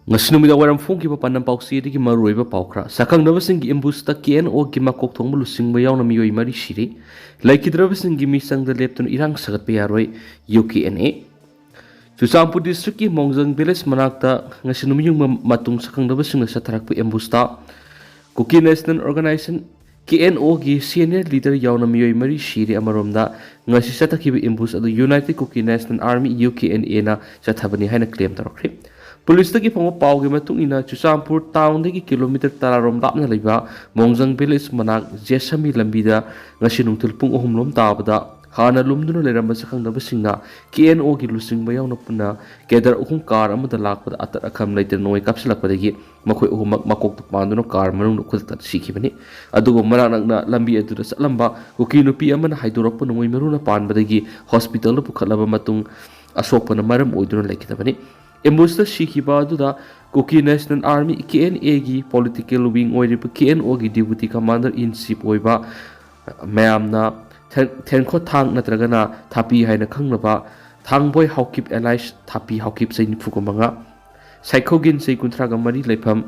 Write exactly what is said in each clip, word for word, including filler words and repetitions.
ꯉꯁꯤ ꯅꯨꯃꯤꯗꯥꯡ ꯋꯥꯏꯔꯝ ꯐꯣꯡꯈꯤꯕ ꯄꯥꯟꯗꯝ ꯄꯥꯎꯆꯦꯗꯒꯤ ꯃꯔꯨꯑꯣꯏꯕ ꯄꯥꯎ ꯈꯔ꯫ ꯁꯛꯈꯪꯗꯕꯁꯤꯡꯒꯤ ꯑꯦꯝꯕꯨꯁꯇ ꯀꯦ ꯑꯦꯟ ꯑꯣꯒꯤ ꯃꯀꯣꯛ ꯊꯣꯡꯕ ꯂꯨꯆꯤꯡꯕ ꯌꯥꯎꯅ ꯃꯤꯑꯣꯏ ꯃꯔꯤ ꯁꯤꯔꯦ꯫ ꯂꯩꯈꯤꯗ꯭ꯔꯕꯁꯤꯡꯒꯤ ꯃꯤꯆꯪꯗ ꯂꯦꯞꯇꯨꯅ ꯏꯔꯥꯡ ꯁꯥꯒꯠꯄ ꯌꯥꯔꯣꯏ, U K N A. Churachandpur ꯗꯤꯁꯇ꯭ꯔꯤꯛꯀꯤ ꯃꯣꯡꯖꯪ ꯚꯤꯂꯦꯖ ꯃꯅꯥꯛꯇ ꯉꯁꯤ ꯅꯨꯃꯤꯠ ꯌꯨꯡꯕ ꯃꯇꯨꯡ ꯁꯛꯈꯪꯗꯕꯁꯤꯡꯅ ꯆꯠꯊꯔꯛꯄ ꯑꯦꯝꯕꯨꯁꯇ Kuki national organisation, K N ꯑꯣꯒꯤ ꯁꯦꯅꯤꯌꯔ ꯂꯤꯗꯔ ꯌꯥꯎꯅ ꯃꯤꯑꯣꯏ ꯃꯔꯤ ꯁꯤꯔꯦ꯫ ꯑꯃꯔꯣꯝꯗ, ꯉꯁꯤ ꯆꯠꯊꯈꯤꯕ ꯑꯦꯝꯕꯨꯁ ꯑꯗꯨ united Kuki national army, U K N ꯑꯦꯅ ꯆꯠꯊꯕꯅꯤ ꯍꯥꯏꯅ ꯀ꯭ꯂꯦꯝ ꯇꯧꯔꯛꯈ꯭ꯔꯦ꯫ ꯄꯨꯂꯤꯁꯇꯒꯤ ꯐꯪꯕ ꯄꯥꯎꯒꯤ ꯃꯇꯨꯡ ꯏꯟꯅ, ꯆꯨꯔꯆꯥꯟꯄꯨꯔ ꯇꯥꯎꯟꯗꯒꯤ ꯀꯤꯂꯣꯃꯤꯇꯔ ꯇꯔꯥ ꯔꯣꯝ ꯂꯥꯞꯅ ꯂꯩꯕ ꯃꯣꯡꯖꯪ ꯚꯤꯂꯦꯖ ꯃꯅꯥꯛ ꯖꯦꯁꯃꯤ ꯂꯝꯕꯤꯗ ꯉꯁꯤ ꯅꯨꯡꯊꯤꯜ ꯄꯨꯡ ꯑꯍꯨꯝ ꯂꯣꯝ ꯇꯥꯕꯗ ꯍꯥꯟꯅ ꯂꯨꯝꯗꯨꯅ ꯂꯩꯔꯝꯕ ꯁꯛꯈꯪꯗꯕꯁꯤꯡꯅ ꯀꯦ ꯑꯦꯟ ꯑꯣꯒꯤ ꯂꯨꯆꯤꯡꯕ ꯌꯥꯎꯅ ꯄꯨꯟꯅ ꯀꯦꯗꯔ ꯑꯍꯨꯝ ꯀꯥꯔ ꯑꯃꯗ ꯂꯥꯛꯄꯗ ꯑꯇꯠ ꯑꯈꯝ ꯂꯩꯇꯅ ꯅꯣꯡꯃꯩ ꯀꯥꯞꯁꯤꯜꯂꯛꯄꯗꯒꯤ ꯃꯈꯣꯏ ꯑꯍꯨꯝꯃꯛ ꯃꯀꯣꯛꯇ ꯄꯥꯟꯗꯨꯅ ꯀꯥꯔ ꯃꯅꯨꯡꯗ ꯈꯨꯗꯛꯇ ꯁꯤꯈꯤꯕꯅꯤ꯫ ꯑꯗꯨꯕꯨ ꯃꯅꯥꯛ ꯅꯛꯅ ꯂꯝꯕꯤ ꯑꯗꯨꯗ ꯆꯠꯂꯝꯕ ꯀꯨꯀꯤ ꯅꯨꯄꯤ ꯑꯃꯅ ꯍꯥꯏꯗꯣꯔꯛꯄ ꯅꯣꯡꯃꯩ ꯃꯔꯨꯅ ꯄꯥꯟꯕꯗꯒꯤ ꯍꯣꯁꯄꯤꯇꯥꯜꯗ ꯄꯨꯈꯠꯂꯕ ꯃꯇꯨꯡ ꯑꯁꯣꯛꯄꯅ ꯃꯔꯝ ꯑꯣꯏꯗꯨꯅ ꯂꯩꯈꯤꯗꯕꯅꯤ꯫ ꯑꯦꯝꯕꯨꯁꯇ ꯁꯤꯈꯤꯕ ꯑꯗꯨꯗ ꯀꯨꯀꯤ ꯅꯦꯁꯅꯦꯜ ꯑꯥꯔꯃꯤ, ꯀꯦ ꯑꯦꯟ ꯑꯦꯒꯤ ꯄꯣꯂꯤꯇꯤꯀꯦꯜ ꯋꯤꯡ ꯑꯣꯏꯔꯤꯕ ꯀꯦ ꯑꯦꯟ ꯑꯣꯒꯤ ꯗꯤꯄꯨꯇꯤ ꯀꯃꯥꯟꯗꯔ ꯏꯟ ꯆꯤꯐ ꯑꯣꯏꯕ ꯃꯌꯥꯝꯅ ꯊꯦꯟ-, ꯊꯦꯟꯈꯣꯠꯊꯥꯡ ꯅꯠꯇ꯭ꯔꯒꯅ ꯊꯥꯄꯤ ꯍꯥꯏꯅ ꯈꯪꯅꯕ ꯊꯥꯡꯕꯣꯏ ꯍꯥꯎꯀꯤꯞ ꯑꯦꯂꯥꯏꯁ ꯊꯥꯄꯤ ꯍꯥꯎꯀꯤꯞ ꯆꯍꯤ ꯅꯤꯐꯨꯒ ꯃꯉꯥ, ꯁꯥꯏꯈꯧꯒꯤꯟ ꯆꯍꯤ ꯀꯨꯟꯊ꯭ꯔꯥꯒ ꯃꯔꯤ ꯂꯩꯐꯝ,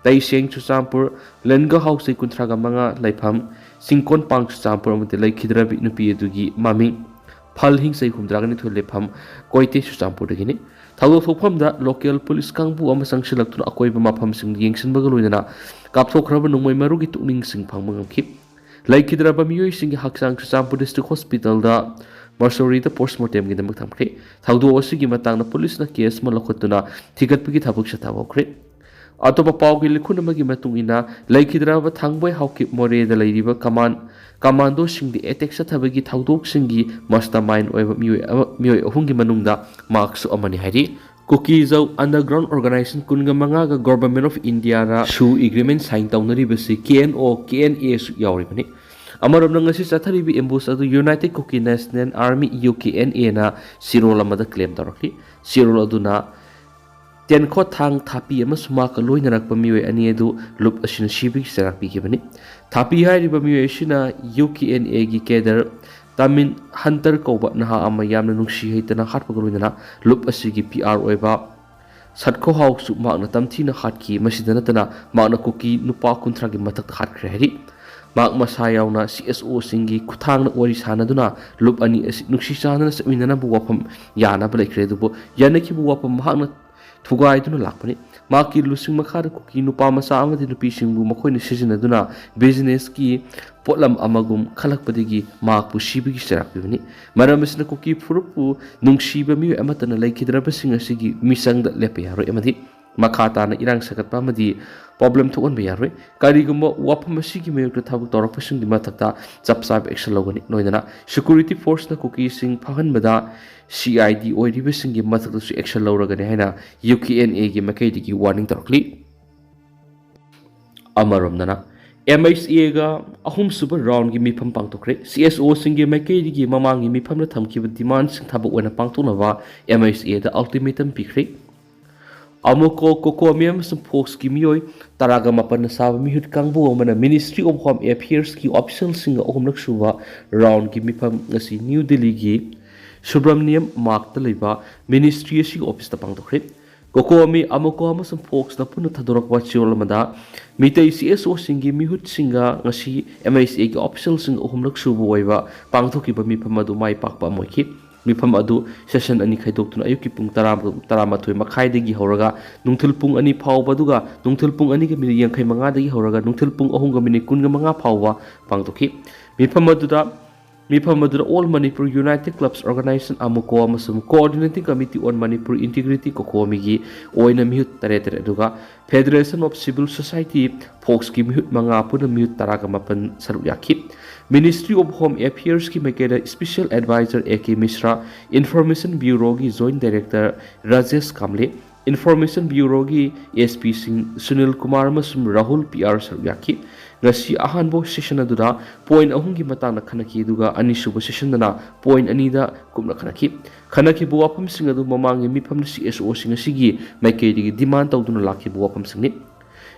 ꯇꯩꯁꯦꯡ ꯆꯨꯔꯆꯥꯟꯄꯨꯔ, ꯂꯦꯟꯒꯍꯥꯎ ꯆꯍꯤ ꯀꯨꯟꯊ꯭ꯔꯥꯒ ꯃꯉꯥ ꯂꯩꯐꯝ, ꯆꯤꯡꯀꯣꯟꯄꯥꯡ ꯆꯨꯔꯆꯥꯟꯄꯨꯔ ꯑꯃꯗꯤ ꯂꯩꯈꯤꯗ꯭ꯔꯕꯤ ꯅꯨꯄꯤ ꯑꯗꯨꯒꯤ ꯃꯃꯤꯡ ꯐꯜꯍꯤꯡ ꯆꯍꯤ ꯍꯨꯝꯗ꯭ꯔꯥꯒ ꯅꯤꯊꯣꯏ ꯂꯩꯐꯝ, ꯀꯣꯏꯇꯦ ꯆꯨꯔꯆꯥꯟꯄꯨꯔꯗꯒꯤꯅꯤ꯫ ꯊꯧꯗꯣꯛ ꯊꯣꯛꯐꯝꯗ ꯂꯣꯀꯦꯜ ꯄꯨꯂꯤꯁ ꯀꯥꯡꯕꯨ ꯑꯃ ꯆꯪꯁꯤꯜꯂꯛꯇꯨꯅ ꯑꯀꯣꯏꯕ ꯃꯐꯝꯁꯤꯡ ꯌꯦꯡꯁꯤꯟꯕꯒ ꯂꯣꯏꯅꯅ ꯀꯥꯞꯊꯣꯛꯈ꯭ꯔꯕ ꯅꯣꯡꯃꯩ ꯃꯔꯨꯒꯤ ꯇꯨꯡꯅꯤꯡꯁꯤꯡ ꯐꯪꯕ ꯉꯝꯈꯤ꯫ ꯂꯩꯈꯤꯗ꯭ꯔꯕ ꯃꯤꯑꯣꯏꯁꯤꯡꯒꯤ ꯍꯛꯆꯥꯡ ꯆꯨꯔꯆꯥꯟꯄꯨꯔ ꯗꯤꯁꯇ꯭ꯔꯤꯛ ꯍꯣꯁꯄꯤꯇꯥꯜꯗ ꯃꯣꯔꯆꯨꯔꯤꯗ ꯄꯣꯁꯃꯣꯔꯇꯦꯝꯒꯤꯗꯃꯛ ꯊꯝꯈ꯭ꯔꯦ꯫ ꯊꯧꯗꯣꯛ ꯑꯁꯤꯒꯤ ꯃꯇꯥꯡꯗ ꯄꯨꯂꯤꯁꯅ ꯀꯦꯁ ꯑꯃ ꯂꯧꯈꯠꯇꯨꯅ ꯊꯤꯒꯠꯄꯒꯤ ꯊꯕꯛ ꯆꯠꯊꯕ ꯍꯧꯈ꯭ꯔꯦ꯫ ꯑꯇꯣꯞꯄ ꯄꯥꯎꯒꯤ ꯂꯤꯈꯨꯟ ꯑꯃꯒꯤ ꯃꯇꯨꯡ ꯏꯟꯅ, ꯂꯩꯈꯤꯗ꯭ꯔꯕ ꯊꯥꯡꯕꯣꯏ ꯍꯥꯎꯀꯤꯞ ꯃꯣꯔꯦꯗ ꯂꯩꯔꯤꯕ ꯀꯃꯥꯟ-, ꯀꯃꯥꯟꯗꯣꯁꯤꯡꯗ ꯑꯦꯇꯦꯛ ꯆꯠꯊꯕꯒꯤ ꯊꯧꯗꯣꯛꯁꯤꯡꯒꯤ ꯃꯁꯇꯔ ꯃꯥꯏꯟ ꯑꯣꯏꯕ ꯃꯤꯑꯣꯏ ꯑꯃ, ꯃꯤꯑꯣꯏ ꯑꯍꯨꯝꯒꯤ ꯃꯅꯨꯡꯗ ꯃꯍꯥꯛꯁꯨ ꯑꯃꯅꯤ ꯍꯥꯏꯔꯤ꯫ ꯀꯨꯀꯤꯖꯧ ꯑꯟꯗꯔꯒ꯭ꯔꯥꯎꯟ ꯑꯣꯔꯒꯅꯥꯏꯖꯦꯁꯟ ꯀꯨꯟꯒ ꯃꯉꯥꯒ ꯒꯣꯚꯔꯟꯃꯦꯟꯠ ꯑꯣꯐ ꯏꯟꯗꯤꯌꯥꯅ ꯁꯨ agreement sign ꯇꯧꯅꯔꯤꯕꯁꯤ K N O, K and ꯑꯦꯁꯨ ꯌꯥꯎꯔꯤꯕꯅꯤ꯫ ꯑꯃꯔꯣꯝꯗ, ꯉꯁꯤ ꯆꯠꯊꯔꯤꯕ ꯑꯦꯝꯕꯨꯁ ꯑꯗꯨ united Kuki national army, U K N ꯑꯦꯅ ꯆꯦꯔꯣꯜ ꯑꯃꯗ ꯀ꯭ꯂꯦꯝ ꯇꯧꯔꯛꯂꯤ꯫ ꯆꯦꯔꯣꯜ ꯑꯗꯨꯅ ꯇꯦꯟꯈꯣꯠ ꯊꯥꯡ ꯊꯥꯄꯤ ꯑꯃꯁꯨꯡ ꯃꯍꯥꯛꯀ ꯂꯣꯏꯅꯔꯛꯄ ꯃꯤꯑꯣꯏ ꯑꯅꯤ ꯑꯗꯨ ꯂꯨꯞ ꯑꯁꯤꯅ ꯁꯤꯕꯒꯤ ꯆꯩꯔꯥꯛ ꯄꯤꯈꯤꯕꯅꯤ꯫ ꯊꯥꯄꯤ ꯍꯥꯏꯔꯤꯕ ꯃꯤꯑꯣꯏ ꯑꯁꯤꯅ ꯌꯨ ꯀꯦ ꯑꯦꯟ ꯑꯦꯒꯤ ꯀꯦꯗꯔ ꯇꯥꯃꯤꯟ ꯍꯟꯇꯔ ꯀꯧꯕ ꯅꯍꯥ ꯑꯃ ꯌꯥꯝꯅ ꯅꯨꯡꯁꯤ ꯍꯩꯇꯅ ꯍꯥꯠꯄꯒ ꯂꯣꯏꯅꯅ ꯂꯨꯞ ꯑꯁꯤꯒꯤ ꯄꯤ ꯑꯥꯔ ꯑꯣꯏꯕ ꯁꯠꯈꯣꯍꯥꯎꯁꯨ ꯃꯍꯥꯛꯅ ꯇꯝꯊꯤꯅ ꯍꯥꯠꯈꯤ꯫ ꯃꯁꯤꯗ ꯅꯠꯇꯅ ꯃꯍꯥꯛꯅ ꯀꯨꯀꯤ ꯅꯨꯄꯥ ꯀꯨꯟꯊ꯭ꯔꯥꯒꯤ ꯃꯊꯛꯇ ꯍꯥꯠꯈ꯭ꯔꯦ ꯍꯥꯏꯔꯤ꯫ ꯃꯍꯥꯛ ꯃꯁꯥ ꯌꯥꯎꯅ ꯁꯤ ꯑꯦꯁ ꯑꯣꯁꯤꯡꯒꯤ ꯈꯨꯠꯊꯥꯡꯅ ꯋꯥꯔꯤ ꯁꯥꯟꯅꯗꯨꯅ ꯂꯨꯞ ꯑꯅꯤ ꯑꯁꯤ ꯅꯨꯡꯁꯤ ꯆꯥꯟꯅꯅ ꯆꯠꯃꯤꯟꯅꯅꯕ ꯋꯥꯐꯝ ꯌꯥꯅꯕ ꯂꯩꯈ꯭ꯔꯦ, ꯑꯗꯨꯕꯨ ꯌꯥꯅꯈꯤꯕ ꯋꯥꯐꯝ ꯃꯍꯥꯛꯅ ꯊꯨꯒꯥꯏꯗꯨꯅ ꯂꯥꯛꯄꯅꯤ꯫ ꯃꯍꯥꯛꯀꯤ ꯂꯨꯆꯤꯡ ꯃꯈꯥꯗ ꯀꯨꯀꯤ ꯅꯨꯄꯥ ꯃꯆꯥ ꯑꯃꯗꯤ ꯅꯨꯄꯤꯁꯤꯡꯕꯨ ꯃꯈꯣꯏꯅ ꯁꯤꯖꯤꯟꯅꯗꯨꯅ ꯕꯤꯖꯤꯅꯦꯁꯀꯤ ꯄꯣꯠꯂꯝ ꯑꯃꯒꯨꯝ ꯈꯜꯂꯛꯄꯗꯒꯤ ꯃꯍꯥꯛꯄꯨ ꯁꯤꯕꯒꯤ ꯆꯩꯔꯥꯛ ꯄꯤꯕꯅꯤ꯫ ꯃꯔꯝ ꯑꯁꯤꯅ ꯀꯨꯀꯤ ꯐꯨꯔꯨꯞꯄꯨ ꯅꯨꯡꯁꯤꯕ ꯃꯤꯑꯣꯏ ꯑꯃꯠꯇꯅ ꯂꯩꯈꯤꯗ꯭ꯔꯕꯁꯤꯡ ꯑꯁꯤꯒꯤ ꯃꯤꯆꯪꯗ ꯂꯦꯞꯄ ꯌꯥꯔꯣꯏ ꯑꯃꯗꯤ ꯃꯈꯥ ꯇꯥꯅ ꯏꯔꯥꯡ ꯁꯥꯒꯠꯄ ꯑꯃꯗꯤ ꯄ꯭ꯔꯣꯕ꯭ꯂꯦꯝ ꯊꯣꯛꯍꯟꯕ ꯌꯥꯔꯣꯏ꯫ ꯀꯔꯤꯒꯨꯝꯕ ꯋꯥꯐꯝ ꯑꯁꯤꯒꯤ ꯃꯥꯌꯣꯛꯇ ꯊꯕꯛ ꯇꯧꯔꯛꯄꯁꯤꯡꯒꯤ ꯃꯊꯛꯇ ꯆꯞ ꯆꯥꯕ ꯑꯦꯛꯁꯟ ꯂꯧꯒꯅꯤ꯫ ꯂꯣꯏꯅꯅ ꯁꯦꯀ꯭ꯌꯨꯔꯤꯇꯤ ꯐꯣꯔꯁꯅ ꯀꯨꯀꯤꯁꯤꯡ ꯐꯥꯍꯟꯕꯗ ꯁꯤ ꯑꯥꯏ ꯗꯤ ꯑꯣꯏꯔꯤꯕꯁꯤꯡꯒꯤ ꯃꯊꯛꯇꯁꯨ ꯑꯦꯛꯁꯟ ꯂꯧꯔꯒꯅꯤ ꯍꯥꯏꯅ ꯌꯨ ꯀꯦ ꯑꯦꯟ ꯑꯦꯒꯤ ꯃꯥꯏꯀꯩꯗꯒꯤ ꯋꯥꯔꯅꯤꯡ ꯇꯧꯔꯛꯂꯤ꯫ ꯑꯃꯔꯣꯝꯗꯅ, ꯑꯦꯝ ꯑꯩꯆ ꯑꯦꯒ ꯑꯍꯨꯝꯁꯨꯕ ꯔꯥꯎꯟꯒꯤ ꯃꯤꯐꯝ ꯄꯥꯡꯊꯣꯛꯈ꯭ꯔꯦ꯫ ꯁꯤ ꯑꯦꯁ ꯑꯣꯁꯤꯡꯒꯤ ꯃꯥꯏꯀꯩꯗꯒꯤ ꯃꯃꯥꯡꯒꯤ ꯃꯤꯐꯝꯗ ꯊꯝꯈꯤꯕ ꯗꯤꯃꯥꯟꯁꯤꯡ ꯊꯕꯛ ꯑꯣꯏꯅ ꯄꯥꯡꯊꯣꯛꯅꯕ ꯑꯦꯝ ꯑꯩꯆ ꯑꯦꯗ ꯑꯜꯇꯤꯃꯦꯇꯝ ꯄꯤꯈ꯭ꯔꯦ꯫ ꯑꯃꯣꯀꯣ, ꯀꯣꯀꯣꯃꯤ ꯑꯃꯁꯨꯡ ꯐꯣꯛꯁꯀꯤ ꯃꯤꯑꯣꯏ ꯇꯔꯥꯒ ꯃꯥꯄꯟꯅ ꯁꯥꯕ ꯃꯤꯍꯨꯠ ꯀꯥꯡꯕꯨ ꯑꯃꯅ ꯃꯤꯅꯤꯁꯇ꯭ꯔꯤ ꯑꯣꯐ ꯍꯣꯝ ꯑꯦꯐꯤꯌꯔꯁꯀꯤ ꯑꯣꯐꯤꯁꯤꯌꯦꯜꯁꯤꯡꯒ ꯑꯍꯨꯝꯂꯛ ꯁꯨꯕ ꯔꯥꯎꯟꯒꯤ ꯃꯤꯐꯝ ꯉꯁꯤ ꯅ꯭ꯌꯨ ꯗꯤꯜꯂꯤꯒꯤ ꯁꯨꯕ꯭ꯔꯃꯅꯤꯌꯝ ꯃꯥꯔꯛꯇ ꯂꯩꯕ ꯃꯤꯅꯤꯁꯇ꯭ꯔꯤ ꯑꯁꯤꯒꯤ ꯑꯣꯐꯤꯁꯇ ꯄꯥꯡꯊꯣꯛꯈ꯭ꯔꯦ꯫ ꯀꯣꯀꯣꯃꯤ, ꯑꯃꯣꯀꯣ ꯑꯃꯁꯨꯡ ꯐꯣꯛꯁꯅ ꯄꯨꯟꯅ ꯊꯥꯗꯣꯔꯛꯄ ꯆꯦꯔꯣꯜ ꯑꯃꯗ ꯃꯤꯇꯩ ꯁꯤ ꯑꯦꯁ ꯑꯣꯁꯤꯡꯒꯤ ꯃꯤꯍꯨꯠꯁꯤꯡꯒ ꯉꯁꯤ ꯑꯦꯝ ꯑꯩꯆ ꯑꯦꯒꯤ ꯑꯣꯐꯤꯁꯤꯌꯦꯜꯁꯤꯡ ꯑꯍꯨꯝꯂꯛ ꯁꯨꯕ ꯑꯣꯏꯕ ꯄꯥꯡꯊꯣꯛꯈꯤꯕ ꯃꯤꯐꯝ ꯑꯗꯨ ꯃꯥꯏ ꯄꯥꯛꯄ ꯑꯃ ꯑꯣꯏꯈꯤ꯫ ꯃꯤꯐꯝ ꯑꯗꯨ ꯁꯦꯁꯟ ꯑꯅꯤ ꯈꯥꯏꯗꯣꯛꯇꯨꯅ ꯑꯌꯨꯛꯀꯤ ꯄꯨꯡ ꯇꯔꯥ, ꯇꯔꯥꯃꯥꯊꯣꯏ ꯃꯈꯥꯏꯗꯒꯤ ꯍꯧꯔꯒ ꯅꯨꯡꯊꯤꯜ ꯄꯨꯡ ꯑꯅꯤ ꯐꯥꯎꯕ, ꯑꯗꯨꯒ ꯅꯨꯡꯊꯤꯜ ꯄꯨꯡ ꯑꯅꯤꯒ ꯃꯤꯅꯤꯠ ꯌꯥꯡꯈꯩ ꯃꯉꯥꯗꯒꯤ ꯍꯧꯔꯒ ꯅꯨꯡꯊꯤꯜ ꯄꯨꯡ ꯑꯍꯨꯝꯒ ꯃꯤꯅꯤꯠ ꯀꯨꯟꯒ ꯃꯉꯥ ꯐꯥꯎꯕ ꯄꯥꯡꯊꯣꯛꯈꯤ꯫ ꯃꯤꯐꯝ ꯑꯗꯨꯗ, ꯃꯤꯐꯝ ꯑꯗꯨꯗ All Manipur United Clubs Organization, ꯑꯃꯨꯀꯣ, ꯑꯃꯁꯨꯡ Coordinating Committee on Manipur Integrity, ꯀꯣꯀꯣꯃꯤꯒꯤ ꯑꯣꯏꯅ ꯃꯤꯍꯨꯠ ꯇꯔꯦꯠ ꯇꯔꯦꯠ, ꯑꯗꯨꯒ Federation of Civil Society, ꯐꯣꯛꯁꯀꯤ ꯃꯤꯍꯨꯠ ꯃꯉꯥ, ꯄꯨꯟꯅ ꯃꯤꯍꯨꯠ ꯇꯔꯥꯒ ꯃꯥꯄꯟ ꯁꯔꯨꯛ ꯌꯥꯈꯤ꯫ Ministry of Home Affairsꯀꯤ ꯃꯥꯏꯀꯩꯗ Special Advisor A K ꯃꯤꯁ꯭ꯔꯥ, Information Bureauꯒꯤ Joint Director Rajesh ꯀꯥꯝꯂꯦ, Information Bureauꯒꯤ ꯑꯦꯁ ꯄꯤꯁꯤꯡ ꯁꯨꯅꯤꯜ ꯀꯨꯃꯥꯔ ꯑꯃꯁꯨꯡ ꯔꯥꯍꯨꯜ ꯄꯤ ꯑꯥꯔ ꯁꯔꯨꯛ ꯌꯥꯈꯤ꯫ ꯉꯁꯤ ꯑꯍꯥꯟꯕ ꯁꯦꯁꯟ ꯑꯗꯨꯗ ꯄꯣꯏꯟ ꯑꯍꯨꯝꯒꯤ ꯃꯇꯥꯡꯗ ꯈꯟꯅꯈꯤ, ꯑꯗꯨꯒ ꯑꯅꯤꯁꯨꯕ ꯁꯦꯁꯟꯗꯅ ꯄꯣꯏꯟ ꯑꯅꯤꯗ ꯀꯨꯞꯅ ꯈꯟꯅꯈꯤ꯫ ꯈꯟꯅꯈꯤꯕ ꯋꯥꯐꯝꯁꯤꯡ ꯑꯗꯨ ꯃꯃꯥꯡꯒꯤ ꯃꯤꯐꯝꯗ ꯁꯤ ꯑꯦꯁ ꯑꯣꯁꯤꯡ ꯑꯁꯤꯒꯤ ꯃꯥꯏꯀꯩꯗꯒꯤ ꯗꯤꯃꯥꯟ ꯇꯧꯗꯨꯅ ꯂꯥꯛꯈꯤꯕ ꯋꯥꯐꯝꯁꯤꯡꯅꯤ꯫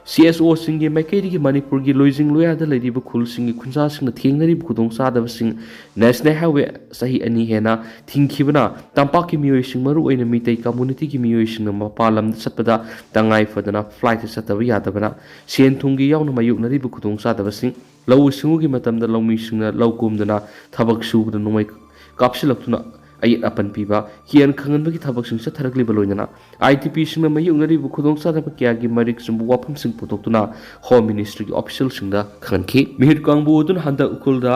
ꯁꯤ ꯑꯦꯁ ꯑꯣꯁꯤꯡꯒꯤ ꯃꯥꯏꯀꯩꯗꯒꯤ ꯃꯅꯤꯄꯨꯔꯒꯤ ꯂꯣꯏꯖꯤꯡ ꯂꯣꯌꯥꯗ ꯂꯩꯔꯤꯕ ꯈꯨꯜꯁꯤꯡꯒꯤ ꯈꯨꯟꯖꯥꯁꯤꯡꯅ ꯊꯦꯡꯅꯔꯤꯕ ꯈꯨꯗꯣꯡꯆꯥꯗꯕꯁꯤꯡ, ꯅꯦꯁꯅꯦꯜ ꯍꯥꯏꯋꯦ ꯆꯍꯤ ꯑꯅꯤ ꯍꯦꯟꯅ ꯊꯤꯡꯈꯤꯕꯅ ꯇꯝꯄꯥꯛꯀꯤ ꯃꯤꯑꯣꯏꯁꯤꯡ, ꯃꯔꯨꯑꯣꯏꯅ ꯃꯤꯇꯩ ꯀꯝꯃꯨꯅꯤꯇꯤꯒꯤ ꯃꯤꯑꯣꯏꯁꯤꯡꯅ ꯃꯄꯥꯟ ꯂꯝꯗ ꯆꯠꯄꯗ ꯇꯉꯥꯏ ꯐꯗꯅ ꯐ꯭ꯂꯥꯏꯠꯇ ꯆꯠꯇꯕ ꯌꯥꯗꯕꯅ ꯁꯦꯟ ꯊꯨꯝꯒꯤ ꯌꯥꯎꯅ ꯃꯥꯌꯣꯛꯅꯔꯤꯕ ꯈꯨꯗꯣꯡꯆꯥꯗꯕꯁꯤꯡ, ꯂꯧꯎ ꯁꯤꯡꯎꯒꯤ ꯃꯇꯝꯗ ꯂꯧꯃꯤꯁꯤꯡꯅ ꯂꯧ ꯀꯨꯝꯗꯨꯅ ꯊꯕꯛ ꯁꯨꯕꯗ ꯅꯣꯡꯃꯩ ꯀꯥꯞꯁꯤꯜꯂꯛꯇꯨꯅ ꯑꯌꯦꯠ ꯑꯄꯟ ꯄꯤꯕ, ꯀꯤꯌꯟ ꯈꯪꯍꯟꯕꯒꯤ ꯊꯕꯛꯁꯤꯡ ꯆꯠꯊꯔꯛꯂꯤꯕ ꯂꯣꯏꯅꯅ ꯑꯥꯏ ꯗꯤ ꯄꯤꯁꯤꯡꯅ ꯃꯥꯌꯣꯛꯅꯔꯤꯕ ꯈꯨꯗꯣꯡꯆꯥꯗꯕ ꯀꯌꯥꯒꯤ ꯃꯔꯤꯛ ꯆꯨꯝꯕ ꯋꯥꯐꯝꯁꯤꯡ ꯄꯨꯊꯣꯛꯇꯨꯅ ꯍꯣꯝ ꯃꯤꯅꯤꯁꯇ꯭ꯔꯤꯒꯤ ꯑꯣꯐꯤꯁꯤꯌꯦꯜꯁꯤꯡꯗ ꯈꯪꯍꯟꯈꯤ꯫ ꯃꯤꯍꯨꯠ ꯀꯥꯡꯕꯨ ꯑꯗꯨꯅ ꯍꯟꯗꯛ ꯎꯈ꯭ꯔꯨꯜꯗ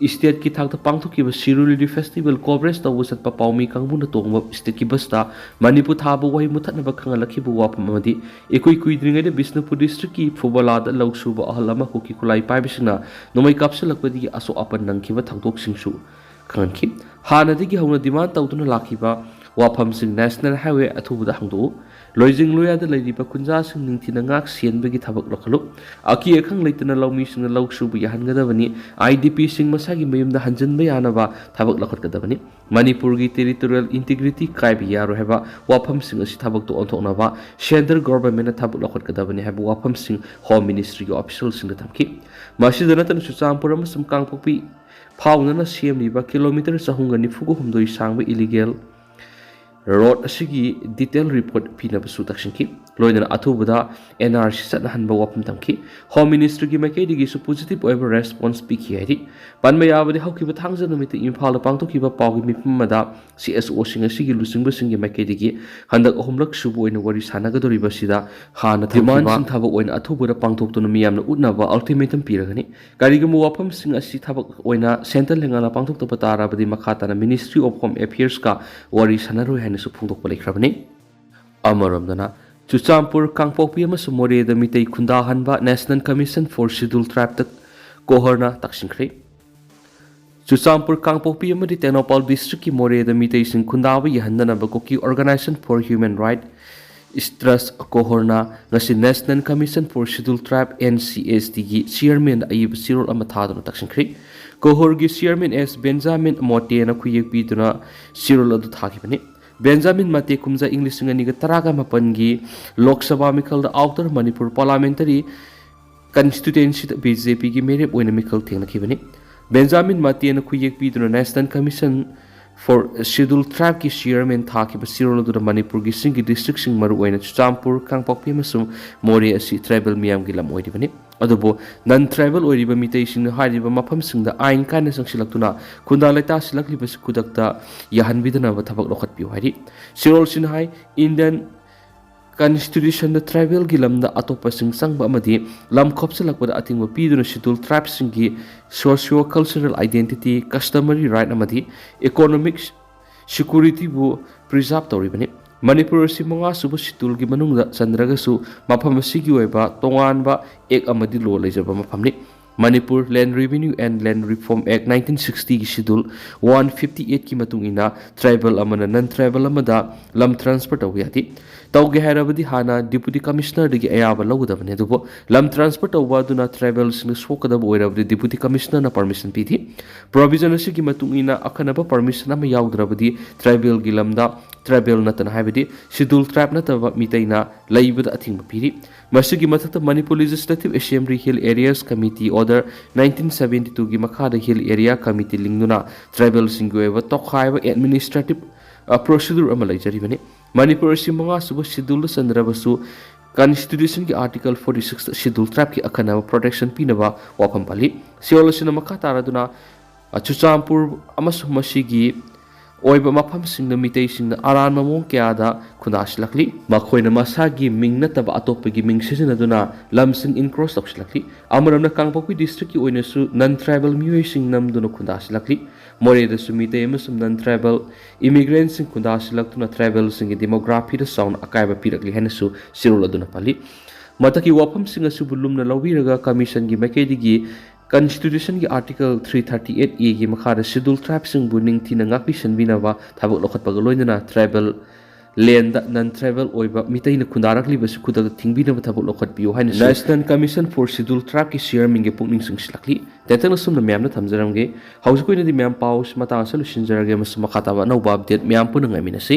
ꯏꯁꯇꯦꯠꯀꯤ ꯊꯥꯛꯇ ꯄꯥꯡꯊꯣꯛꯈꯤꯕ ꯁꯤꯔꯣꯏ ꯂꯤꯂꯤ ꯐꯦꯁꯇꯤꯚꯦꯜ ꯀꯣꯚꯔꯦꯖ ꯇꯧꯕ ꯆꯠꯄ ꯄꯥꯎꯃꯤ ꯀꯥꯡꯕꯨꯅ ꯇꯣꯡꯕ ꯏꯁꯇꯦꯠꯀꯤ ꯕꯁꯇ ꯃꯅꯤꯄꯨꯔ ꯊꯥꯕ ꯋꯥꯍꯩ ꯃꯨꯊꯠꯅꯕ ꯈꯪꯍꯜꯂꯛꯈꯤꯕ ꯋꯥꯐꯝ ꯑꯃꯗꯤ ꯏꯀꯨꯏ ꯀꯨꯏꯗ꯭ꯔꯤꯉꯩꯗ ꯕꯤꯁꯅꯨꯄꯨꯔ ꯗꯤꯁꯇ꯭ꯔꯤꯛꯀꯤ ꯐꯨꯕꯂꯥꯗ ꯂꯧ ꯁꯨꯕ ꯑꯍꯜ ꯑꯃ ꯀꯨꯀꯤ ꯈꯨꯠꯂꯥꯏ ꯄꯥꯏꯕꯁꯤꯡꯅ ꯅꯣꯡꯃꯩ ꯀꯥꯞꯁꯤꯜꯂꯛꯄꯗꯒꯤ ꯑꯁꯣꯛ ꯑꯄꯟ ꯅꯪꯈꯤꯕ ꯊꯧꯗꯣꯛꯁꯤꯡꯁꯨ ꯈꯪꯍꯟꯈꯤ꯫ ꯍꯥꯟꯅꯗꯒꯤ ꯍꯧꯅ ꯗꯤꯃꯥꯟ ꯇꯧꯗꯨꯅ ꯂꯥꯛꯈꯤꯕ ꯋꯥꯐꯝꯁꯤꯡ ꯅꯦꯁꯅꯦꯜ ꯍꯥꯏꯋꯦ ꯑꯊꯨꯕꯗ ꯍꯥꯡꯗꯣꯛꯎ, ꯂꯣꯏꯖꯤꯡ ꯂꯣꯌꯥꯗ ꯂꯩꯔꯤꯕ ꯈꯨꯟꯖꯥꯁꯤꯡ ꯅꯤꯡꯊꯤꯅ ꯉꯥꯛ ꯁꯦꯟꯕꯒꯤ ꯊꯕꯛ ꯂꯧꯈꯠꯂꯨ, ꯑꯀꯤ ꯑꯈꯪ ꯂꯩꯇꯅ ꯂꯧꯃꯤꯁꯤꯡꯅ ꯂꯧ ꯁꯨꯕ ꯌꯥꯍꯟꯒꯗꯕꯅꯤ, ꯑꯥꯏ ꯗꯤ ꯄꯤꯁꯤꯡ ꯃꯁꯥꯒꯤ ꯃꯌꯨꯝꯗ ꯍꯟꯖꯤꯟꯕ ꯌꯥꯅꯕ ꯊꯕꯛ ꯂꯧꯈꯠꯀꯗꯕꯅꯤ, ꯃꯅꯤꯄꯨꯔꯒꯤ ꯇꯦꯔꯤꯇꯣꯔꯤꯌꯦꯜ ꯏꯟꯇꯤꯒ꯭ꯔꯤꯇꯤ ꯀꯥꯏꯕ ꯌꯥꯔꯣꯏ ꯍꯥꯏꯕ ꯋꯥꯐꯝꯁꯤꯡ ꯑꯁꯤ ꯊꯕꯛꯇ ꯑꯣꯟꯊꯣꯛꯅꯕ ꯁꯦꯟꯇ꯭ꯔꯦꯜ ꯒꯣꯚꯔꯟꯃꯦꯟꯠꯅ ꯊꯕꯛ ꯂꯧꯈꯠꯀꯗꯕꯅꯤ ꯍꯥꯏꯕ ꯋꯥꯐꯝꯁꯤꯡ ꯍꯣꯝ ꯃꯤꯅꯤꯁꯇ꯭ꯔꯤꯒꯤ ꯑꯣꯐꯤꯁꯤꯌꯦꯜꯁꯤꯡꯗ ꯊꯝꯈꯤ꯫ ꯃꯁꯤꯗ ꯅꯠꯇꯅ ꯆꯨꯔꯆꯥꯟꯄꯨꯔ ꯑꯃꯁꯨꯡ ꯀꯥꯡꯄꯣꯛꯄꯤ ꯐꯥꯎꯅꯅ ꯁꯦꯝꯂꯤꯕ ꯀꯤꯂꯣꯃꯤꯇꯔ ꯆꯍꯨꯝꯒ ꯅꯤꯐꯨꯒ ꯍꯨꯝꯗꯣꯏ ꯁꯥꯡꯕ ꯏꯂꯤꯒꯦꯜ ꯔꯣꯗ ꯑꯁꯤꯒꯤ ꯗꯤꯇꯦꯜ ꯔꯤꯄꯣꯔꯠ ꯄꯤꯅꯕꯁꯨ ꯇꯛꯁꯤꯟꯈꯤ꯫ ꯂꯣꯏꯅꯅ ꯑꯊꯨꯕꯗ ꯑꯦꯟ ꯑꯥꯔ ꯁꯤ ꯆꯠꯅꯍꯟꯕ ꯋꯥꯐꯝ ꯊꯝꯈꯤ꯫ ꯍꯣꯝ ꯃꯤꯅꯤꯁꯇ꯭ꯔꯤꯒꯤ ꯃꯥꯏꯀꯩꯗꯒꯤꯁꯨ ꯄꯣꯖꯤꯇꯤꯚ ꯑꯣꯏꯕ ꯔꯦꯁꯄꯣꯟꯁ ꯄꯤꯈꯤ ꯍꯥꯏꯔꯤ꯫ ꯄꯟꯕ ꯌꯥꯕꯗꯤ, ꯍꯧꯈꯤꯕ ꯊꯥꯡꯖ ꯅꯨꯃꯤꯠꯇ ꯏꯝꯐꯥꯜꯗ ꯄꯥꯡꯊꯣꯛꯈꯤꯕ ꯄꯥꯎꯒꯤ ꯃꯤꯐꯝ ꯑꯃꯗ ꯁꯤ ꯑꯦꯁ ꯑꯣꯁꯤꯡ ꯑꯁꯤꯒꯤ ꯂꯨꯆꯤꯡꯕꯁꯤꯡꯒꯤ ꯃꯥꯏꯀꯩꯗꯒꯤ ꯍꯟꯗꯛ ꯑꯍꯨꯝꯂꯛ ꯁꯨꯕ ꯑꯣꯏꯅ ꯋꯥꯔꯤ ꯁꯥꯟꯅꯒꯗꯧꯔꯤꯕꯁꯤꯗ ꯍꯥꯟꯅ ꯊꯝꯈꯤꯕ ꯗꯤꯃꯥꯟꯁꯤꯡ ꯊꯕꯛ ꯑꯣꯏꯅ ꯑꯊꯨꯕꯗ ꯄꯥꯡꯊꯣꯛꯇꯨꯅ ꯃꯤꯌꯥꯝꯅ ꯎꯠꯅꯕ ꯑꯜꯇꯤꯃꯦꯇꯝ ꯄꯤꯔꯒꯅꯤ꯫ ꯀꯔꯤꯒꯨꯝꯕ ꯋꯥꯐꯝꯁꯤꯡ ꯑꯁꯤ ꯊꯕꯛ ꯑꯣꯏꯅ ꯁꯦꯟꯇ꯭ꯔꯦꯜ ꯂꯩꯉꯥꯛꯅ ꯄꯥꯡꯊꯣꯛꯇꯕ ꯇꯥꯔꯕꯗꯤ ꯃꯈꯥ ꯇꯥꯅ ꯃꯤꯅꯤꯁꯇ꯭ꯔꯤ ꯑꯣꯐ ꯍꯣꯝ ꯑꯦꯐꯤꯌꯔꯁꯀ ꯋꯥꯔꯤ ꯁꯥꯟꯅꯔꯣꯏ ꯍꯥꯏꯅꯁꯨ ꯐꯣꯡꯗꯣꯛꯄ ꯂꯩꯈ꯭ꯔꯕꯅꯤ꯫ ꯑꯃꯔꯣꯝꯗꯅ, ꯆꯨꯔꯆꯥꯟꯄꯨꯔ, ꯀꯥꯡꯄꯣꯛꯄꯤ ꯑꯃꯁꯨꯡ ꯃꯣꯔꯦꯗ Meitei ꯈꯨꯟꯗꯥꯍꯟꯕ National Commission for Scheduled Tribeꯇ ꯀꯣꯍꯔꯅ ꯇꯛꯁꯤꯟꯈ꯭ꯔꯦ꯫ Churachandpur, ꯀꯥꯡꯄꯣꯛꯄꯤ ꯑꯃꯗꯤ ꯇꯦꯡꯅꯧꯄꯥꯜ ꯗꯤꯁꯇ꯭ꯔꯤꯛꯀꯤ ꯃꯣꯔꯦꯗ ꯃꯤꯇꯩꯁꯤꯡ ꯈꯨꯟꯗꯥꯕ ꯌꯥꯍꯟꯗꯅꯕ ꯀꯨꯀꯤ Organisation for Human Rights ꯇ꯭ꯔꯁ ꯀꯣꯍꯣꯔꯅ ꯉꯁꯤ National Commission for Scheduled Tribe, NCHTꯒꯤ ꯆꯤꯌꯔꯃꯦꯟꯗ ꯑꯏꯕ ꯆꯦꯔꯣꯜ ꯑꯃ ꯊꯥꯗꯨꯅ ꯇꯛꯁꯤꯟꯈ꯭ꯔꯦ꯫ ꯀꯣꯍꯣꯔꯒꯤ ꯆꯤꯌꯔꯃꯦꯟ ꯑꯦꯁ ꯕꯦꯟꯖꯥꯃꯤꯟ ꯃꯣꯇꯦꯅ ꯈꯨꯌꯦꯛ ꯄꯤꯗꯨꯅ ꯆꯦꯔꯣꯜ ꯑꯗꯨ ꯊꯥꯈꯤꯕꯅꯤ꯫ ꯕꯦꯟꯖꯥꯃꯤꯟ ꯃꯥꯇꯦ ꯀꯨꯝꯖꯥ ꯏꯪ ꯂꯤꯁꯤꯡ ꯑꯅꯤꯒ ꯇꯔꯥꯒ ꯃꯥꯄꯟꯒꯤ Lok Sabha ꯃꯤꯈꯜꯗ outer Manipur ꯄꯥꯔꯂꯥꯃꯦꯟꯇꯔꯤ ꯀꯟꯁꯇꯤꯇ꯭ꯋꯦꯟꯁꯤꯗ B J ꯄꯤꯒꯤ ꯃꯤꯔꯦꯞ ꯑꯣꯏꯅ ꯃꯤꯈꯜ ꯊꯦꯡꯅꯈꯤꯕꯅꯤ꯫ ꯕꯦꯟꯖꯥꯃꯤꯟ ꯃꯥꯇꯦꯅ ꯈꯨꯌꯦꯛ ꯄꯤꯗꯨꯅ National Commission for Scheduled Tribeꯀꯤ ꯆꯤꯌꯔꯃꯦꯟ ꯊꯥꯈꯤꯕ ꯆꯦꯔꯣꯜ ꯑꯗꯨꯗ ꯃꯅꯤꯄꯨꯔꯒꯤ ꯆꯤꯡꯒꯤ ꯗꯤꯁꯇ꯭ꯔꯤꯛꯁꯤꯡ, ꯃꯔꯨꯑꯣꯏꯅ ꯆꯨꯔꯆꯥꯟꯄꯨꯔ, ꯀꯥꯡꯄꯣꯛꯄꯤ ꯑꯃꯁꯨꯡ ꯃꯣꯔꯦ ꯑꯁꯤ ꯇ꯭ꯔꯥꯏꯕꯦꯜ ꯃꯤꯌꯥꯝꯒꯤ ꯂꯝ ꯑꯣꯏꯔꯤꯕꯅꯤ꯫ ꯑꯗꯨꯕꯨ ꯅꯟ ꯇ꯭ꯔꯥꯏꯕꯦꯜ ꯑꯣꯏꯔꯤꯕ ꯃꯤꯇꯩꯁꯤꯡꯅ ꯍꯥꯏꯔꯤꯕ ꯃꯐꯝꯁꯤꯡꯗ ꯑꯥꯏꯟ ꯀꯥꯏꯅ ꯆꯪꯁꯤꯜꯂꯛꯇꯨꯅ ꯈꯨꯟꯗꯥ ꯂꯩꯇꯥꯁꯤꯜꯂꯛꯂꯤꯕꯁꯤ ꯈꯨꯗꯛꯇ ꯌꯥꯍꯟꯕꯤꯗꯅꯕ ꯊꯕꯛ ꯂꯧꯈꯠꯄꯤꯌꯨ ꯍꯥꯏꯔꯤ꯫ ꯆꯦꯔꯣꯜꯁꯤꯅ ꯍꯥꯏ, ꯏꯟꯗꯤꯌꯟ ꯀꯟꯁꯇꯤꯇ꯭ꯌꯨꯁꯟꯗ ꯇ꯭ꯔꯥꯏꯕꯦꯜꯒꯤ ꯂꯝꯗ ꯑꯇꯣꯞꯄꯁꯤꯡ ꯆꯪꯕ ꯑꯃꯗꯤ ꯂꯝ ꯈꯣꯞꯆꯤꯜꯂꯛꯄꯗ ꯑꯊꯤꯡꯕ ꯄꯤꯗꯨꯅ ꯁꯦꯗ꯭ꯌꯨꯜ ꯇ꯭ꯔꯥꯏꯕꯁꯤꯡꯒꯤ socio-cultural identity, customary right ꯑꯃꯗꯤ economic securityꯕꯨ preserve ꯇꯧꯔꯤꯕꯅꯤ꯫ ꯃꯅꯤꯄꯨꯔ ꯑꯁꯤ ꯃꯉꯥꯁꯨꯕ ꯁꯦꯗ꯭ꯌꯨꯜꯒꯤ ꯃꯅꯨꯡꯗ ꯆꯟꯗ꯭ꯔꯒꯁꯨ, ꯃꯐꯝ ꯑꯁꯤꯒꯤ ꯑꯣꯏꯕ ꯇꯣꯉꯥꯟꯕ ꯑꯦꯛ ꯑꯃꯗꯤ ꯂꯣ ꯂꯩꯖꯕ ꯃꯐꯝꯅꯤ꯫ Manipur Land Revenue and Land Reform Act nineteen sixtyꯒꯤ ꯁꯦꯗ꯭ꯌꯨꯜ one fifty eightꯀꯤ ꯃꯇꯨꯡ ꯏꯟꯅ, ꯇ꯭ꯔꯥꯏꯕꯦꯜ ꯑꯃꯅ ꯅꯟ ꯇ꯭ꯔꯥꯏꯕꯦꯜ ꯑꯃꯗ ꯂꯝ ꯇ꯭ꯔꯥꯟꯁꯐꯔ ꯇꯧꯕ ꯌꯥꯗꯦ꯫ ꯇꯧꯒꯦ ꯍꯥꯏꯔꯕꯗꯤ ꯍꯥꯟꯅ ꯗꯤꯄꯨꯇꯤ ꯀꯃꯤꯁꯅꯔꯗꯒꯤ ꯑꯌꯥꯕ ꯂꯧꯒꯗꯕꯅꯤ꯫ ꯑꯗꯨꯕꯨ ꯂꯝ ꯇ꯭ꯔꯥꯟꯁꯐꯔ ꯇꯧꯕ ꯑꯗꯨꯅ ꯇ꯭ꯔꯥꯏꯕꯦꯜꯁꯤꯡꯗ ꯁꯣꯛꯀꯗꯕ ꯑꯣꯏꯔꯕꯗꯤ ꯗꯤꯄꯨꯇꯤ ꯀꯃꯤꯁꯅꯔꯅ ꯄꯔꯃꯤꯁꯟ ꯄꯤꯗꯦ꯫ ꯄ꯭ꯔꯣꯚꯤꯖꯟ ꯑꯁꯤꯒꯤ ꯃꯇꯨꯡ ꯏꯟꯅ, ꯑꯈꯟꯅꯕ ꯄꯔꯃꯤꯁꯟ ꯑꯃ ꯌꯥꯎꯗ꯭ꯔꯕꯗꯤ ꯇ꯭ꯔꯥꯏꯕꯦꯜꯒꯤ ꯂꯝꯗ ꯇ꯭ꯔꯥꯏꯕꯦꯜ ꯅꯠꯇꯅ, ꯍꯥꯏꯕꯗꯤ ꯁꯦꯗ꯭ꯌꯨꯜ ꯇ꯭ꯔꯥꯏꯕ ꯅꯠꯇꯕ ꯃꯤꯇꯩꯅ ꯂꯩꯕꯗ ꯑꯊꯤꯡꯕ ꯄꯤꯔꯤ꯫ ꯃꯁꯤꯒꯤ ꯃꯊꯛꯇ, Manipur Legislative Assembly Hill Areas Committee Order nineteen seventy twoꯒꯤ ꯃꯈꯥꯗ ꯍꯤꯜ ꯑꯦꯔꯤꯌꯥ ꯀꯃꯤꯇꯤ ꯂꯤꯡꯗꯨꯅ ꯇ꯭ꯔꯥꯏꯕꯦꯜꯁꯤꯡꯒꯤ ꯑꯣꯏꯕ ꯇꯣꯈꯥꯏꯕ ꯑꯦꯗꯃꯤꯅꯤꯁꯇ꯭ꯔꯦꯇꯤꯚ, ꯑ, ꯄ꯭ꯔꯣꯁꯤꯗꯨꯔ ꯑꯃ ꯂꯩꯖꯔꯤꯕꯅꯤ꯫ ꯃꯅꯤꯄꯨꯔ ꯑꯁꯤ ꯃꯉꯥꯁꯨꯕ ꯁꯦꯗ꯭ꯌꯨꯜꯗ ꯆꯟꯗ꯭ꯔꯕꯁꯨ, ꯀꯟꯁꯇꯤꯇ꯭ꯌꯨꯁꯟꯒꯤ ꯑꯥꯔꯇꯤꯀꯜ forty sixꯇ ꯁꯦꯗ꯭ꯌꯨꯜ ꯇ꯭ꯔꯥꯏꯕꯀꯤ ꯑꯈꯟꯅꯕ ꯄ꯭ꯔꯣꯇꯦꯛꯁꯟ ꯄꯤꯅꯕ ꯋꯥꯐꯝ ꯄꯜꯂꯤ꯫ ꯆꯦꯔꯣꯜ ꯑꯁꯤꯅ ꯃꯈꯥ ꯇꯥꯔꯗꯨꯅ, ꯑ, ꯆꯨꯔꯆꯥꯟꯄꯨꯔ ꯑꯃꯁꯨꯡ ꯃꯁꯤꯒꯤ ꯑꯣꯏꯕ ꯃꯐꯝꯁꯤꯡꯗ ꯃꯤꯇꯩꯁꯤꯡꯅ ꯑꯔꯥꯟꯕ ꯃꯑꯣꯡ ꯀꯌꯥꯗ ꯈꯨꯟꯗꯥꯁꯤꯜꯂꯛꯂꯤ꯫ ꯃꯈꯣꯏꯅ ꯃꯁꯥꯒꯤ ꯃꯤꯡ ꯅꯠꯇꯕ ꯑꯇꯣꯞꯄꯒꯤ ꯃꯤꯡ ꯁꯤꯖꯤꯟꯅꯗꯨꯅ ꯂꯝꯁꯤꯡ ꯏꯟꯀ꯭ꯔꯣꯁ ꯇꯧꯁꯤꯜꯂꯛꯂꯤ꯫ ꯑꯃꯔꯣꯝꯗ, ꯀꯥꯡꯄꯣꯛꯄꯤ ꯗꯤꯁꯇ꯭ꯔꯤꯛꯀꯤ ꯑꯣꯏꯅꯁꯨ ꯅꯟ ꯇ꯭ꯔꯥꯏꯕꯦꯜ ꯃꯤꯑꯣꯏꯁꯤꯡ ꯅꯝꯗꯨꯅ ꯈꯨꯟꯗꯥꯁꯤꯜꯂꯛꯂꯤ꯫ ꯃꯣꯔꯦꯗꯁꯨ ꯃꯤꯇꯩ ꯑꯃꯁꯨꯡ ꯅꯟ ꯇ꯭ꯔꯥꯏꯕꯦꯜ ꯏꯃꯤꯒ꯭ꯔꯦꯟꯠꯁꯤꯡ ꯈꯨꯟꯗꯥꯁꯤꯜꯂꯛꯇꯨꯅ ꯇ꯭ꯔꯥꯏꯕꯦꯜꯁꯤꯡꯒꯤ ꯗꯦꯃꯣꯒ꯭ꯔꯥꯐꯤꯗ ꯆꯥꯎꯅ ꯑꯀꯥꯏꯕ ꯄꯤꯔꯛꯂꯤ ꯍꯥꯏꯅꯁꯨ ꯆꯦꯔꯣꯜ ꯑꯗꯨꯅ ꯄꯜꯂꯤ꯫ ꯃꯊꯛꯀꯤ ꯋꯥꯐꯝꯁꯤꯡ ꯑꯁꯤꯕꯨ ꯂꯨꯝꯅ ꯂꯧꯕꯤꯔꯒ, ꯀꯃꯤꯁꯟꯒꯤ ꯃꯥꯏꯀꯩꯗꯒꯤ ꯀꯟꯁꯇꯤꯇ꯭ꯌꯨꯁꯟꯒꯤ article three thirty eight A ꯒꯤ ꯃꯈꯥꯗ ꯁꯦꯗ꯭ꯌꯨꯜ ꯇ꯭ꯔꯥꯏꯕꯁꯤꯡꯕꯨ ꯅꯤꯡꯊꯤꯅ ꯉꯥꯛꯄꯤ ꯁꯦꯟꯕꯤꯅꯕ ꯊꯕꯛ ꯂꯧꯈꯠꯄꯒ ꯂꯣꯏꯅꯅ ꯇ꯭ꯔꯥꯏꯕꯦꯜ ꯂꯦꯟꯗ ꯅꯟ ꯇ꯭ꯔꯥꯏꯕꯦꯜ ꯑꯣꯏꯕ ꯃꯤꯇꯩꯅ ꯈꯨꯟꯗꯥꯔꯛꯂꯤꯕꯁꯨ ꯈꯨꯗꯛꯇ ꯊꯤꯡꯕꯤꯅꯕ ꯊꯕꯛ ꯂꯧꯈꯠꯄꯤꯌꯨ ꯍꯥꯏꯅ National Commission for Schedule Tribeꯀꯤ ꯆꯤꯌꯔꯃꯦꯟꯒꯤ ꯄꯨꯛꯅꯤꯡ ꯆꯤꯡꯁꯤꯜꯂꯛꯂꯤ꯫ ꯇꯦꯟꯇꯛꯅ ꯁꯨꯝꯅ ꯃꯌꯥꯝꯗ ꯊꯝꯖꯔꯝꯒꯦ꯫ ꯍꯧꯖꯤꯛꯀꯤ ꯑꯣꯏꯅꯗꯤ ꯃꯌꯥꯝ ꯄꯥꯎꯁꯤ ꯃꯇꯥꯡ ꯑꯁꯤꯗ ꯂꯣꯏꯁꯤꯟꯖꯔꯒꯦ, ꯑꯃꯁꯨꯡ ꯃꯈꯥ ꯇꯥꯕ ꯑꯅꯧꯕ ꯑꯞꯗꯦꯠ ꯃꯌꯥꯝ ꯄꯨꯟꯅ ꯉꯥꯏꯃꯤꯟꯅꯁꯤ꯫